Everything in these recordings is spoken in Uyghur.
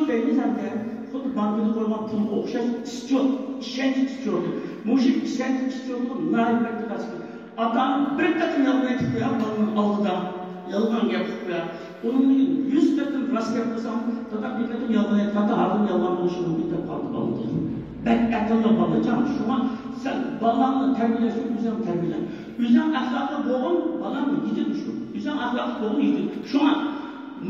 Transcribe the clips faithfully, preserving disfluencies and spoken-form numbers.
دەيمىز ئەمدى، خۇددى بانكىدا قويغان پۇلغا ئوخشاش، ئىسچوت، ئىشەنچ ئىسچوتى. مۇشۇ ئىشەنچ ئىسچوتىغا ناھايىتى بەك دىققەت قىلىڭ. ئاتا-ئانا بىر قېتىم يالغان ئېيتىپ قويۇڭ بالىنىڭ ئالدىدا، يالغان گەپ قىلىپ قويۇڭ. ئۇنىڭدىن كېيىن يۈز قېتىم راست گەپ قىلساڭ، دادا بىر قېتىم يالغان ئېيتقاندا، ھازىر يالغان بولۇشى مۇمكىن دەپ قالدى بالىدىن. بەك ئەقىللىق بالىجان. شۇڭا سەن بالىلارنى تەربىيەلەش ئۈچۈن ئۆزۈڭ تەربىيەلەن. ئۆزۈڭ ئەخلاقلىق بولغىن، بالام يېتىدۇ شۇ. ئۆزۈڭ ئەخلاقلىق بولغىن، يېتىدۇ. شۇڭا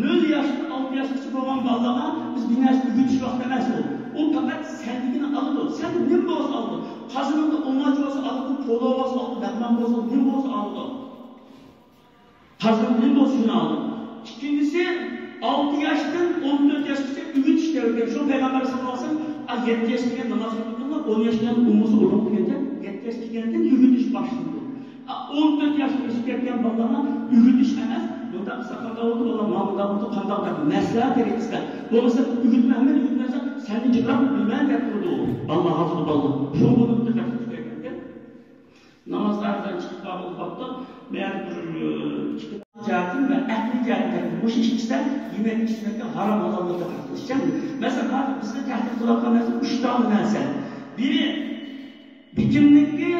نۆل ياشتىن ئالتە ياشقىچە بولغان بالىلارغا بىز بىر نەرسە ئۆگىتىش ۋاقتى ئەمەس ئۇ. ئۇ پەقەت سەندىكىنى ئالىدۇ. سەن نېمە بولسا ئالىدۇ. قازىنىڭدا ئوماچ بولسا ئالىدۇ، پولۇ بولسا ئالىدۇ، لەغمان بولسا، نېمە بولسا ئالىدۇ. قازىنىڭدا نېمە بولسا شۇنى ئالىدۇ. ئىككىنچىسى، ئالتە ياشتىن ئون تۆت ياشقىچە ئۆگىتىش دەۋرى. شۇ پەيغەمبەر ساللاللاھۇ ئەلەيھى ۋەسەللەم، ئا، يەتتە ياشقا كەلگەن ناماز ئوقۇتۇڭلار، ئون ياشقا كەلگەن ئۇمۇرسى ئۇرۇق دېگەندە، يەتتە ياشقا كەلگەندىن ئۆگىتىش باشلىنىدۇ. ئون تۆت ياشقا ئېشىپ كەتكەن بالىلارغا ئۆگىتىش ئەمەس، بۇنداق قىلسا قانداق بولىدۇ، بالام، مانا مۇنداق بولىدۇ، قانداق دەپ مەسلىھەت بېرىسىلەر. بولمىسا ئۆگىتمە، مەن ئۆگىتمەسەم، سەندىن جىقراق بىلمەن دەپ تۇرىدۇ ئۇ. ئاللا ھازىرقى بالىلار. شۇڭا بۇنى دىققەت قىلىش كېرەك ئىكەن. نامازدا ئەرزان چىقىپ قالغىلى قاپتۇ. مەن بىر، ئىككى جەھەتتىن ۋە ئەقلىي جەھەتتىن مۇشۇ ئىككىسىدە يېمەك ئىچمەككە ھارام ھالاللىققا تەقلىد قىلىش. مەسىلەن، ھازىر بىزنى تەھدىت قىلىۋاتقان نەرسە ئۈچ دانە نەرسە. بىرى، بېكىننىڭكى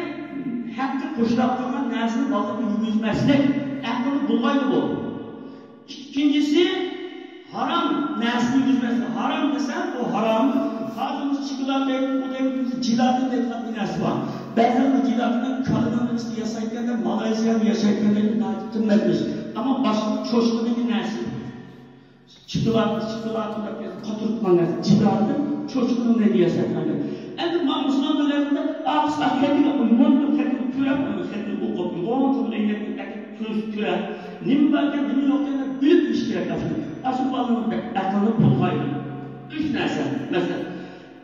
ھەققى قوشۇلۇپ قالغان نەرسىنى بالىلارغا يېگۈزمەسلىك، ئەقىلنى بۇلغايدۇ بۇ. ئىككىنچىسى، ھارام نەرسىنى يېگۈزمەسلىك. ھارام دېسە، ئۇ ھارام. ھازىر بىز شوكولاد دەيمىز، ئۇ دەيمىز، جېلاتىن دەيدىغان بىر نەرسە بار. بەزىلەر بۇ جېلاتىننى كالىنىڭ ئىچىدە ياسايدىكەن، مالايزىيادا ياشايدىكەن، ناھايىتى قىممەت ئىش. ئەمما باشقا چوشقىنىڭكى نەرسە. چىكىلاتى، چىكىلاتى دەپ قاتۇرۇپ قالغان نەرسە، جىدارنى چوشقىنىڭ نەگە ياساتقان. ئەمدى مانا مۇسۇلمان دۆلەتلىرىدە ئاقسا خەتنى، مونتۇر خەتنى كۆرۈپ، ئۇنىڭ خەتنى ئوقۇپ، مونتۇر ئەينەكنى تاقىپ، كۆز كۆرە، نېمە باركەن، نېمە يوقكەن دەپ بىلىپ ئىش كېرەك ئەسلى. ئاشۇ بالىنىڭ ئەقلىنى بۇلغايدۇ. ئۈچ نەرسە، مەسىلەن،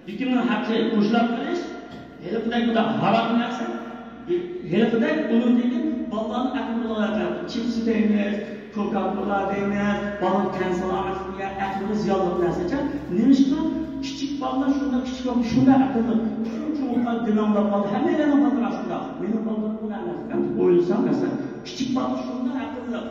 بېكىننىڭ ھەققى قوشۇلۇپ قېلىش، ھېلىقىدەك بۇ ھارام نەرسە، ھېلىقىدەك ئۇنىڭدىن كېيىن بالىلارنىڭ ئەقلى بۇلغايدۇ. چىپس دەيمىز، كوكا كولا دەيمىز، بالىنىڭ تەن سالامەتلىكىگە، ئەقلىگە زىيانلىق نەرسىچە. نېمىشقا كىچىك بالىلار شۇنداق كىچىك ۋاقىت شۇنداق ئەقىللىق، چوڭ چوڭلۇققا دېمەڭلار بالىلار، ھەممەيلەننىڭ بالىلىرى شۇنداق. مېنىڭ بالىلىرىم ئۇنداق ئەمەس دەپ ئويلىسام مەسىلەن، كىچىك بالىلار شۇنداق ئەقىللىق.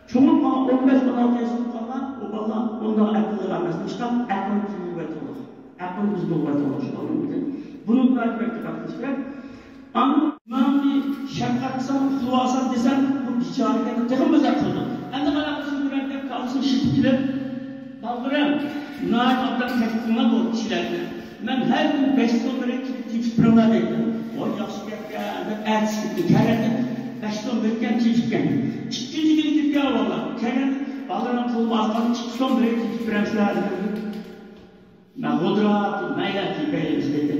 چوڭلۇق ماڭا ئون بەش ئون ئالتە ياشلىق قالغان، ئۇ بالىلار ئۇنداق ئەقىللىق ئەمەس. نېمىشقا ئەقلىنى بىز بۇلغايتتۇق. ئەقلىنى بىز بۇلغايتتۇق شۇ بالىنىڭ. بۇنى بىراقى بەك دىققەت قىلىش كېرەك. ئاندىن ئىمامنى شەپقەت قىلسام، ئۇخلىۋالسام دېسەم، بۇ بىچارىگە تېخىمۇ بەك قىلىدۇ. ئەمدى قانداق قىلسام كېرەك دەپ كالىسىنى شىتىپ كېلىپ، بالىلىرىم، ناھايىتى ئوبدان تەكلىپ قىلىڭلار بۇ كىشىلەرگە. مەن ھەر كۈنى بەش سوم بېرىپ تېگىپ بېرىڭلار دەيدۇ. ۋاي ياخشى گەپكەن دەپ ئەتىسى كەلگەندە بەش سوم بېرىپكەن تېگىپكەن. ئىككىنچى كۈنى كېلىپ يا بالىلار، كەلگەندە بالىلىرىم قولۇم ئاز قالدى، ئىككى سوم بېرىپ تېگىپ بېرەمسىلەر دېدىم. مەن غۇدراپ مەيلى كېپەيلىمىز دېدى.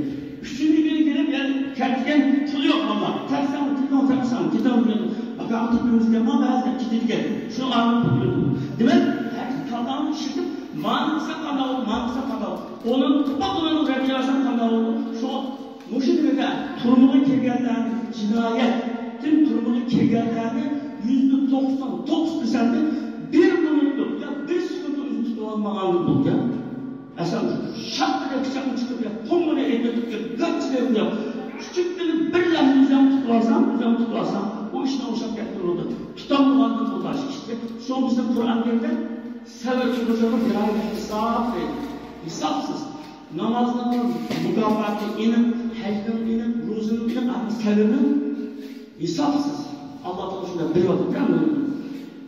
ئۈچىنچى كۈنى كېلىپ يەنە كەتكەن پۇل يوق بالىلار. تەپسەڭ كېتىڭ، تەپسەڭ كېتىڭ دېدىم. باكام تېپىمىزگە ما بەزىدە كېتىدىكەن. شۇ ئارىدا پۇل يوق. دېمەك، ھەر كاللامنى ئىشلىتىپ، مانا قىلسا قانداق بولىدۇ، مانا قىلسا قانداق بولىدۇ. ئۇنىڭ تۇپا-تۇپا رەت ياسام قانداق بولىدۇ. شۇ مۇشۇ دېگەندە تۈرمىگە كىرگەنلەرنى، جىنايەتتىن تۈرمىگە كىرگەنلەرنى يۈزدە توقسان توققۇز پىرسەنتى بىر مىنۇتلۇق يا بىر سېكۇنتلۇق ئۆزىنى تۇتۇۋالمىغانلىق بولىدىكەن. مەسىلەن، شاپپىدە پىچاقنى چىقىرىپ، قوڭغۇرى ئېتىپ، گاچچىدە قويۇپ، كۈچۈكتىن بىر لەھزە ئۆزۈڭنى تۇتۇۋالساڭ، ئۆزۈڭنى تۇتۇۋالساڭ، ئۇ ئىشنى ئوخشاپ كەتكىلى بولىدۇ. تۇتالمىغاندىن بولىدۇ ئىشتە. شۇڭا بىزنىڭ قۇرئان كەرىمدە سەۋر قىلغۇچىغا بىغەيرى ھېساب دەيدۇ. ھېسابسىز. نامازنىڭ مۇكاپاتى ئېنىق، ھەجنىڭ ئېنىق، روزىنىڭ ئېنىق، ئەمما سەۋرنىڭ ھېسابسىز. ئاللا تائالا شۇنداق بېرىۋاتىدۇ بۇنى.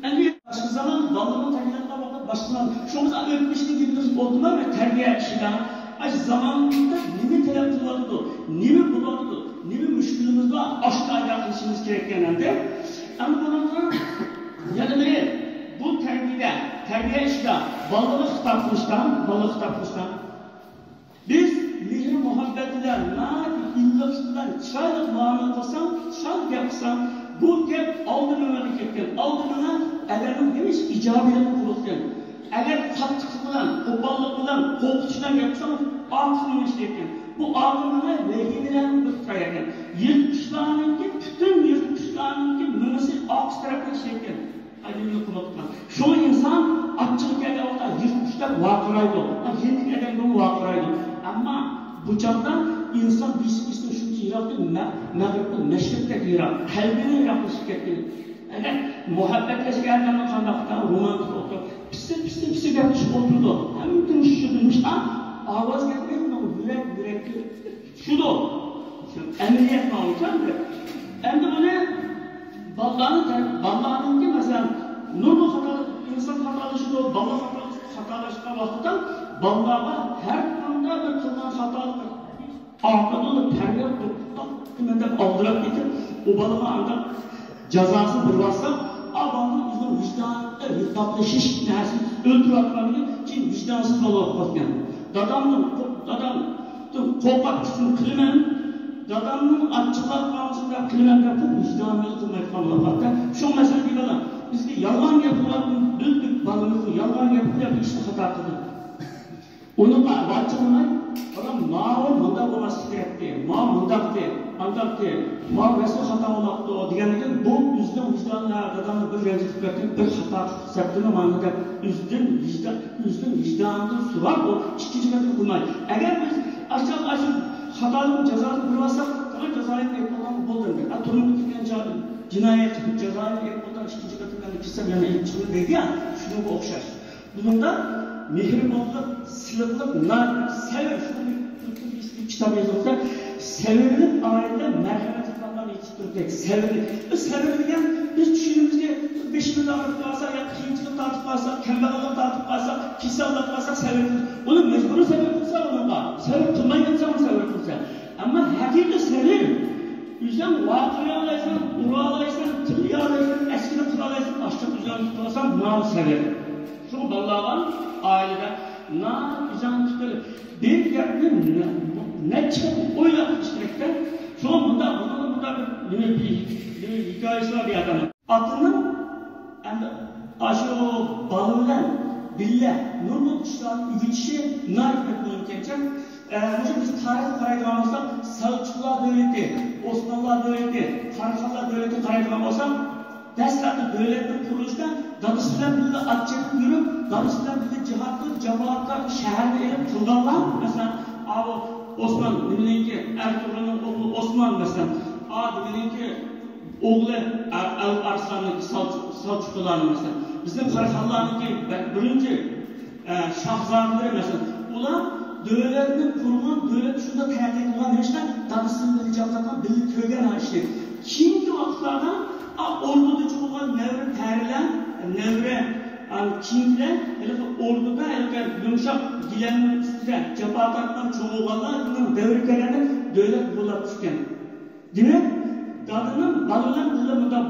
ئەمدى باشقا زامان بالىنىڭ تەربىيەلەپ قالغاندا باشقا زامان. شۇڭا ئۆتمۈشنى يېتىلىپ ئولتۇرماي، مەن تەربىيە ئىشىدا ئاشۇ زاماندا نېمە تەلەپ قىلىۋاتىدۇ، نېمە بولۇۋاتىدۇ، نېمە مۈشكۈلىمىز بار، ئاشۇنى ئايدىڭ قىلىشىمىز كېرەك ئىكەن ئەمدى. ئەمدى بۇنىڭغا يەنە بىرى، بۇ تەربىيە، تەربىيە ئىشىدا بالىغا خىتاب قىلىشتا، بالىغا خىتاب قىلىشتا، بىز مېھىر-مۇھەببەت بىلەن، ناھايىتى ئىللىقلىق بىلەن، چىرايلىق مۇئامىلە قىلساڭ، چىرايلىق گەپ قىلساڭ، بۇ گەپ ئالدى مېڭىگە كەتكەن. ئالدى مېڭە ئادەمنىڭ ھەمىشە ئىجابىيلىقنى قوبۇل قىلغان. ئەگەر قاتتىقلىق بىلەن، قوپاللىق بىلەن، قورقۇتۇش بىلەن گەپ قىلساڭ، ئارقا مېڭە ئىشلەيدىكەن. بۇ ئارقا مېڭە ۋەھىيلەرنى بىر تۇتايدىكەن. يىرتقۇچلارنىڭكى، پۈتۈن يىرتقۇچلارنىڭكى مېڭىسى ئارقا تەرەپكە ئىشلەيدىكەن. ئايدىننى قۇلىقىغا. شۇڭا ئىنسان ئاچچىقى كەلگەن ۋاقىتتا يىرتقۇچتەك ۋارقىرايدۇ. يېنىدىكى ئادەمگىمۇ ۋارقىرايدۇ. ئەمما بۇ چاغدا ئىنسان بېشى ئىسسىق، شۇنچە يىراقتىن مە-، مەغرىبتىن مەشرىقتەك يىراق، قەلبىنىڭ يىراقلىشىپ كەتكىنى. ئەگەر مۇھەببەتلەشكەن ئادەمنى قانداق رومانتىك ئولتۇرۇپ، پىسسىق، پىسسىق، پىسسىق گەپلىشىپ ئولتۇرىدۇ. ھەممىدىن شۇدىن ۋاقىتتا بالىلارغا ھەر قانداق بىر قىلغان خاتالىقى ئاقىدۇ، تەربىيە قىلىپ، دەپ ئالدىراپ كېتىپ، ئۇ بالىغا ئانداق جازاسىنى بېرىۋاتساق، ئا بالىنىڭ ئۆزىنىڭ ۋىجدانىدا ھېسابلىشىش نەرسىنى ئۆلتۈرۈۋاتقاندىن كېيىن ۋىجدانسىز بولۇپ قالغان. دادامنىڭ، دادامدىن قورقۇپ ئىشنى قىلىمەن، دادامنىڭ ئاچچىقلاپ قالغان ئىشىنى قىلىمەن دەپ، ۋىجدانى قىلمايدىغان بولۇپ قالدى. شۇ مەسىلە دېگەن، بىزگە يالغان گەپ قىلىۋاتقان، بىلدۇق بالىمىزنى يالغان گەپ قىلىپ ئىشنى خاتا قىلدى. ئۇنىڭغا ئاچچىقلىماي، بالام، ماۋۇ مۇنداق بولماسلىقى كېرەكتى، ماۋۇ مۇنداقتى، ئانداقتى، ماۋۇ رەسمىي خاتا بولاپتۇ دېگەندىن كېيىن، بۇ ئۆزىنىڭ ۋىجدانى، ھە، دادامنى بىر رەنجىتىپ كەتتىم، بىر خاتا قىلىپ كەتتىم، مانا دەپ ئۆزىدىن ۋىجدان، ئۆزىنىڭ ۋىجدانىدىن سوراپ، ئۇ ئىككىنچى قېتىم قىلماي. ئەگەر بىز ئاشۇ، ئاشۇ خاتالىقنىڭ جازاسىنى بېرىۋاتساق، تامام جازايىم ئېيتىپ بولغان بولدى ئەمدى. ئا، تۈرمىگە كىرگەن جا-، جىنايەت قىلىپ جازايىم ئېيتىپ بولغان، ئىككىنچى قېتىم يەنە كىرسەم يەنە ئېيتىپ چىقىمەن دېگەن، شۇنىڭغا ئوخشاش. بۇنىڭدا مېھرىبانلىق، سىلىقلىق، ناھايىتى سەۋر، شۇنى بىر كىتاب يېزىلسا، سەۋرلىك ئائىلىدە مەرھەمەتلىك بالىلار يېتىشتۈرۈلدى. سەۋرلىك. بۇ سەۋر دېگەن بىز چۈشىنىمىزگە بېشىمىز ئاغرىپ قالسا، يا قىيىنچىلىق تارتىپ قالسا، كەمبەغەللىك تارتىپ قالسا، كېسەللىك قالسا سەۋر قىلىمىز. ئۇنى مەجبۇرىي سەۋر قىلسا ئۇنىڭغا، سەۋر قىلماي ياتسا سەۋر قىلسا. ئەمما ھەقىقىي سەۋر، ئۆزۈڭ ۋارقىرايالايسەن، ئۇرالايسەن، تىللىيالايسەن، ئەسكىنى قىلالايسەن، ئاشلىق ئۆزۈڭ تۇتۇۋالساڭ، ماۋۇ سەۋر. شۇڭا بالىلارغا ئائىلىدە ناھايىتى ئۆزۈڭ تۇتۇپ، بىر گەپنى نە-، نەچچە قېتىم ئويلاپ قىلىش كېرەكتە. شۇڭا مۇنداق، بۇنىڭدا مۇنداق بىر نېمە، بىر، بىر ھېكايىسى بار بىر ئادەمنىڭ. ئاتىنىڭ ئەمدى ئاشۇ بالا بىلەن بىللە نۇرغۇن ئىشلارنى ئۆگىتىشى ناھايىتى مۇھىم ئىكەنكەن. ئە، مۇشۇ بىز تارىخقا قارايدىغان بولساق، سەلچۇقلار دۆلىتى، ئوسمانلار دۆلىتى، قاراخانلار دۆلىتىگە قارايدىغان بولساق، دەسلەپتە دۆلەتنىڭ قۇرۇلۇشىدا دادىسى بىلەن بىللە ئات چېپىپ يۈرۈپ، دادىسى بىلەن بىللە جىھاد قىلىپ، جاپا تارتىپ، شەھەرنى ئېلىپ قىلغانلار، مەسىلەن، ئاۋۇ ئوسمان نېمىنىڭكى، ئەرتۇغرۇلنىڭ ئوغلى ئوسمان، مەسىلەن، ئا نېمىنىڭكى ئوغلى ئەل، ئەل ئارسلاننىڭكى سەلچۇق، سەلچۇقلارنىڭ، مەسىلەن، بىزنىڭ قاراخانلارنىڭكى بە-، بىرىنچى ئە، شاھزادىلىرى، مەسىلەن، ئۇلار دۆلەتنى قۇرغان، دۆلەت شۇنداق تەرەققىي قىلغان، ھېچقانداق دادىسى بىلەن جاقاتقان، بىللە كۆرگەن ئىشنى. كېيىنكى ۋاقىتلاردا، ئا، ئوردىدا چوقۇلغان نەۋرە پەرىلەر، نەۋرە، ئا، كېيىنكىلەر، ھېلىقى ئوردىدا، ھېلىقى يۇمشاق گىلەمنىڭ ئۈستىدە جاپا تارتقان، چوڭ بولغانلار، بۇنىڭ دەۋرى كەلگەندە دۆلەت بولۇپ چۈشكەن. دېمەك، دادىنىڭ بالا بىلەن بىللە مۇنداق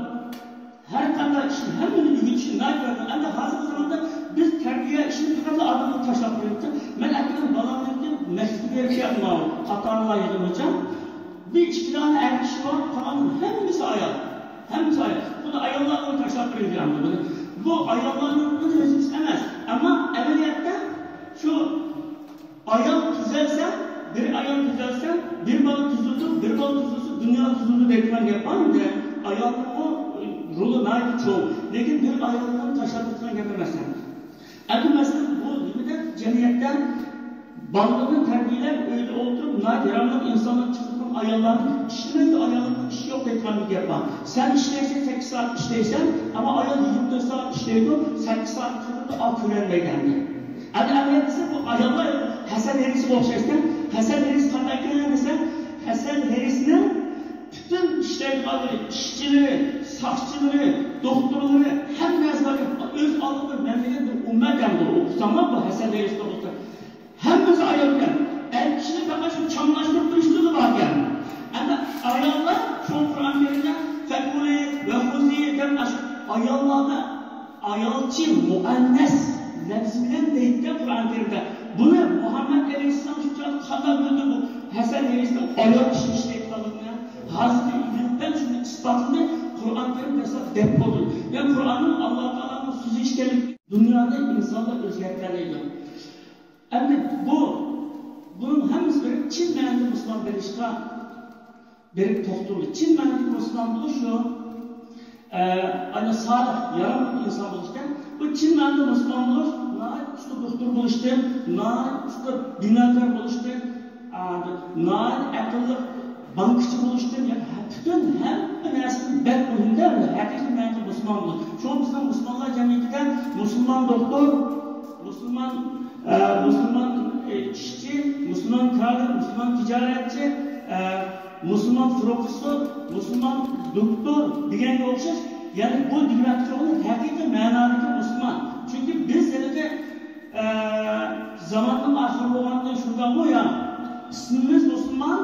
ھەر قانداق ئىشنى، ھەممىنى ئۆگىتىشى ناھايىتى مۇھىم. ئەمدى ھازىرقى زاماندا بىز تەربىيە ئىشىنى پەقەتلا ئادەمگە تاشلاپ قويۇپتۇ. مەن ئەتىگەن بالامنى مەكتەپكە بېرىپ كەلدىم، قاتارلار يىغىنىچە. بىر ئىككى دانە ئەر كىشى بار، قالغان ھەممىسى ئايال. ھەممىسى ئايال. بۇنى ئاياللارغا تاشلاپ قويۇڭ دېگەن بۇنى. بۇ ئاياللارنىڭ ئۆز ۋەزىپىسى ئەمەس. ئەمما ئەمەلىيەتتە شۇ ئايال تۈزەلسە، بىر ئايال تۈزەلسە، بىر بالا تۈزۈلىدۇ، بىر بالا تۈزۈلسە، دۇنيا تۈزۈلىدۇ دەيدىغان گەپ بار ئەمدى. ئايالنىڭمۇ رولى ناھايىتى چوڭ. لېكىن بىر ئايالنى تاشلاپ كېتىدىغان گەپ ئەمەس ئەمدى. ئەمدى مەسىلەن، بۇ نېمىدە جەمئىيەتتە بالىلىرىنى تەربىيەلەپ، ئۆيدە ئولتۇرۇپ، ناھايىتى ياراملىق ئىنسانلار چىقىدىغان ئاياللارنى ئىشلىمەيدۇ، ئاياللىقتا ئىش يوق دەيدىغان بىر گەپ بار. سەن ئىشلەيسەن، سەككىز سائەت ئىشلەيسەن، ئەمما ئايال يىگىرمە تۆت سائەت ئىشلەيدۇ، سەككىز سائەت چىقىدۇ، ئا كۆرەلمەيدۇ ئەمدى. ئەمدى ئەمەلىيەتتە بۇ ئاياللار ھەسەن ھېرىسىگە ئوخشايسەن. ھەسەن ھېرىس قانداق ئىكەن دېسە، ھەسەن ھېرىسنىڭ پۈتۈن ئىشلەيدىغانلىرى، ئىشچىلىرى، ساقچىلىرى، دوختۇرلىرى، ھەممە نەرسە بار. ئۆز ئالدىغا بىر مەملىكەت، بىر ئۈممەت ئەمدى ئۇ. ئۇقساڭلار بۇ ھەسەن ھېرىس توغرىسىدا. ھەممىسى ئايال ئىكەن. ئەر كىشىنى پەقەت شۇ چاملاشتۇرۇپ تۇرۇشتىلا بار ئىكەن. ئەمدى ئاياللار شۇ قۇرئان كەرىمدە فەكۇلى ۋە خۇزى دەپ ئاشۇ ئاياللارغا ئايالچى مۇئەننەس لەپزى بىلەن دەيدىكەن قۇرئان كەرىمدە. بۇنى مۇھەممەد ئەلەيھىسسالام شۇنچىلىك قانداق بىلدى بۇ ھەسەن ھېرىسنىڭ ئايال كىشى ئىشلەيدىغانلىقىنى؟ ھازىرقى ئىلىم بىلەن شۇنى ئىسپاتلىدى. قۇرئان كەرىم دەسلەپ دەپ بولدى. يەنى قۇرئاننىڭ ئاللا تائالانىڭ سۆزى ئىكەنلىكى. دۇنيانى ئىنسانلار ئۆزگەرتەلەيدۇ. ئەمدى بۇ، بۇنىڭ ھەممىسى بىر چىن مەنىدە مۇسۇلمان بولۇشقا بېرىپ توختىلىدۇ. چىن مەنىدە مۇسۇلمان بولۇش شۇ، ئە، ئەنە سالىھ، ياراملىق ئىنسان بولۇش ئىكەن. بۇ چىن مەنىدە مۇسۇلمان بولۇش ناھايىتى ئۇستا دوختۇر بولۇشتىن، ناھايىتى ئۇستا بىناكار بولۇشتىن، ئە، ناھايىتى ئەقىللىق بانكىچى بولۇشتىن، يەنى پۈتۈن ھەممە نەرسىدىن بەك مۇھىمدە، ھەقىقىي مەنىدە مۇسۇلمان بولۇش. شۇڭا بىزنىڭ مۇسۇلمانلار جەمئىيىتىدە مۇسۇلمان دوختۇر، مۇسۇلمان، ئە، مۇسۇلمان، ئە، ئىشچى، مۇسۇلمان كادىر، مۇسۇلمان تىجارەتچى، ئە، مۇسۇلمان پروفېسسور، مۇسۇلمان دوكتور دېگەنگە ئوخشاش، يەنى بۇ دېگەن ھەقىقىي مەنادىكى مۇسۇلمان. چۈنكى بىز ھېلىقى، ئە، زاماننىڭ ئاخىرى بولغاندىن شۇنداقمۇ يا؟ ئىسمىمىز مۇسۇلمان،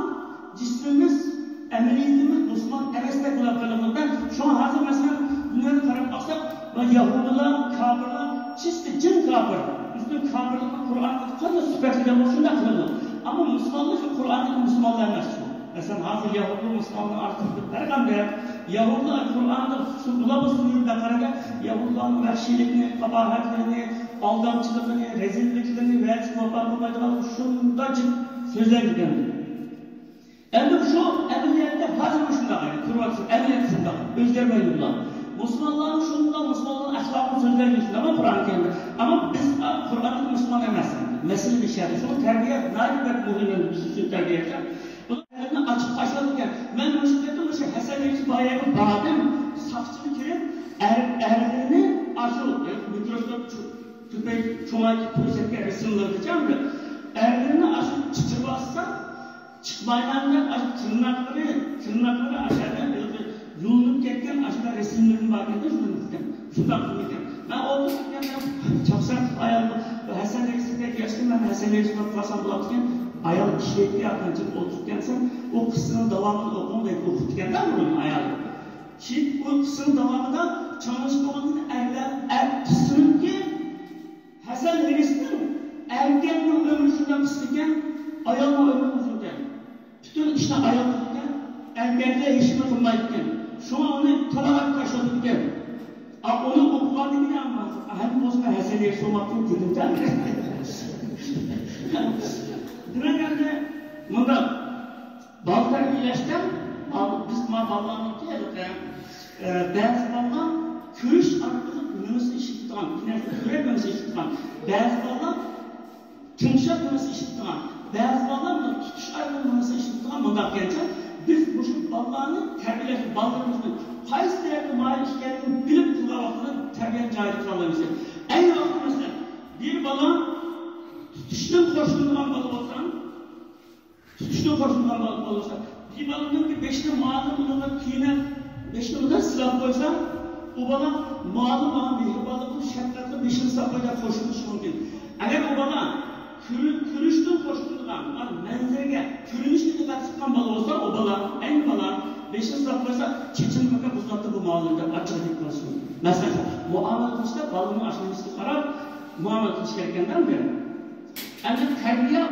جىسمىمىز، ئەمەلىيىتىمىز مۇسۇلمان ئەمەستەك بولۇپ قېلىۋاتىدۇ. شۇڭا ھازىر مەسىلەن دۇنياغا قاراپ باقساق، يەھۇدىيلار، كاپىرلار، چىستى جىن كاپىر. ئۆزىنىڭ كاپىرلىقىنى قۇرئانغا قانداق سۈپەتلىگەن بولسا شۇنداق قىلىدۇ. ئەمما مۇسۇلمانلار شۇ قۇرئاندىكى مۇسۇلمانلار ئەمەس شۇ. مەسىلەن، ھازىر يەھۇدىيلار مۇسۇلمانلار ئارتۇق پەرقەندە، يەھۇدىيلار قۇرئاندا سۇ-، ئۇلار بۇ سۈرىدە قارىغان، يەھۇدىيلارنىڭ ۋەھشىيلىكىنى، قاباھەتلىرىنى، ئالدامچىلىقىنى، رەزىللىكلىرىنى، ۋەدىسىگە ۋاپا قىلمايدىغان شۇنداق جىق سۆزلەيدىكەن. ئەمدى شۇ ئەمەلىيەتتە ھازىرمۇ شۇنداق، يەنى تۇرۇۋاتىدۇ، ئەمەلىيەتتە شۇنداق، ئۆزگەرمەيدۇ بۇلار. مۇسۇلمانلارنىڭ شۇنداق، مۇسۇلمانلارنىڭ ئەخلاقىنى سۆزلەيدۇ شۇنداق قۇرئان كەرىمدە. ئەمما بىز قۇرئاندا مۇسۇلمان ئەمەس. مەسىلە مۇشۇ يەردە. شۇڭا تەربىيە ناھايىتى بەك مۇھىم، بىز ئۈچۈن تەربىيە. بۇلار ئەرنى ئاچىپ تاشلاپتىكەن. مەن مۇشۇ قېتىم مۇشۇ ھەسەن ئەيسا بايەگە باردىم. ساقچىنى كىرىپ، ئەر-، ئەرلىرىنى ئاشۇ مىكروسكوپ چو-، كۆپەيتىپ، چوڭايتىپ كۆرسەتكەن رەسىملىرىگىچە ئەرلىرىنى ئاشۇ چىقىرىۋاتسا، چىقمايدىغاندەك ئاشۇ تىرناقلىرى، تىرناقلىرى ئاشۇ يەردە ھېلىقى يۇلۇنۇپ كەتكەن ئاشۇنداق رەسىملىرىمۇ بار ئىدى، شۇنداق ئىكەن. شۇنداق قىلىدىكەن. مەن ئولتۇرۇپ كەتكەندە چاقچاق قىلىپ ئايالغا، ھەسەن ئەيسىدەك ياخشى، مەن ھەسەن ئەيسىنى قىلسام بولاتتىكەن. ئايال ئىشلەيتتى، ئاخىرىنچە ئولتۇرۇپ كەلسەم، ئۇ قىسسىنىڭ داۋامىنى ئوقۇڭ دەپ ئوقۇتتىكەن-دە بۇنى ئايال. كېيىن ئۇ قىسسىنىڭ داۋامىدا چاڭلىشىپ بولغاندىن كېيىن ئەرلەر، ئەر قىسسىنىڭكى ھەسەن ھېرىسنىڭ ئەركەكنىڭ ئۆمرى شۇنداق قىسقىكەن، ئايالنىڭ ئۆمرى ئۇزۇنكەن. پۈتۈن ئىشنى ئايال قىلىدىكەن، ئەركەكلەر ھېچنېمە قىلمايدىكەن. شۇڭا ئۇنى تالاغا تاشلايدىكەن. ئا، ئۇنى ئوقۇغاندىن كېيىن ھەم بولسا ھەسەن ھېرىس بولماپتۇ دېدىم-دە. دېمەك، ئەمدى مۇنداق. بالا تەربىيەلەشتە، بال-، بىز ما بالىلارنىڭكى، ئە، بەزى بالىلار كۆرۈش ئارقىلىق مېڭىسى ئىشلىتىدىغان، بىر نەرسىنى كۆرۈپ مېڭىسى ئىشلىتىدىغان. بەزى بالىلار تىڭشاپ مېڭىسى ئىشلىتىدىغان. بەزى بالىلار مۇنداق تۇتۇش ئارقىلىق مېڭىسى ئىشلىتىدىغان. مۇنداق ئىكەنچە، بىز مۇشۇ بالىلارنى تەربىيەلەشتە، بالىلىرىمىزنى قايسى تەرەپكە مايىل ئىكەنلىكىنى بىلىپ قىلغان ۋاقتىدا تەربىيەنى جايىدا قىلالايمىز. ئەينى ۋاقىتتا مەسىلەن، بىر بالا تۇتۇشتىن خوشلىنىدىغان بالا بولسا، تۇتۇشتىن خوشلىنىدىغان بالا بولسا، بىر بالىنىڭكى بېشىنى مالىم ئۇنىڭغا كىيىنىپ، بېشىنى ئۇنىڭ سىلاپ قويسا، ئۇ بالا مالىم ماڭا مېھرىبانلىق قىلىپ، شەپقەت قىلىپ، بېشىنى سىلاپ قويدى دەپ خوشلىنىشى مۇمكىن. ئەگەر ئۇ بالا كۆرۈ-، كۆرۈشتىن خوشلىنىدىغان، مانا مەنزىرىگە، كۆرۈنۈشكە دىققەت قىلغان بالا بولسا، ئۇ بالا، ئەينى بالا بېشىنى سىلاپ قويسا، چېچىنى بىر بۇزۇلاتتى بۇ مالىم دەپ ئاچچىقى كېلىپ قالىشى مۇمكىن. مەسىلەن، مۇئامىلە قىلىشتا بالىنىڭ ئاشۇ نېمىسىگە قاراپ مۇئامىلە قىلىش كېرەك ئىكەن-دە. ئەمدى تەربىيە